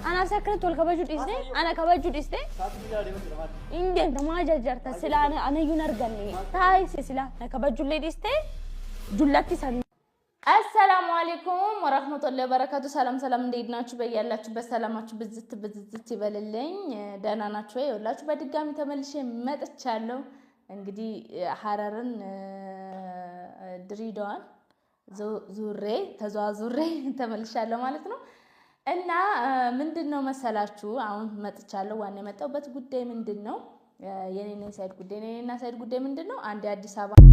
Anaaf sakkanatti wal kabajuu dhiiste, ana kabajuu dhiiste, hin deemta maa jarjarta sila anayyuu hin arganne taa'ise sila na kabajullee dhiiste jullatti san. አሰላሙ አሌይኩም ወራህመቱላሂ ወበረካቱ። ሰላም ሰላም፣ እንዴት ናችሁ? በያላችሁበት ሰላማችሁ ብዝት ብዝዝት ይበልልኝ። ደህና ናችሁ ወይ? ይኸውላችሁ በድጋሚ ተመልሼ መጥቻለሁ። እንግዲህ ሀረርን ድሬዳዋን ዙሬ ተዟዙሬ ተመልሻለሁ ማለት ነው። እና ምንድን ነው መሰላችሁ አሁን መጥቻለሁ። ዋና የመጣሁበት ጉዳይ ምንድን ነው? የኔና የሳይድ ጉዳይ ነው። የኔና ሳይድ ጉዳይ ምንድን ነው? አንድ የአዲስ አበባ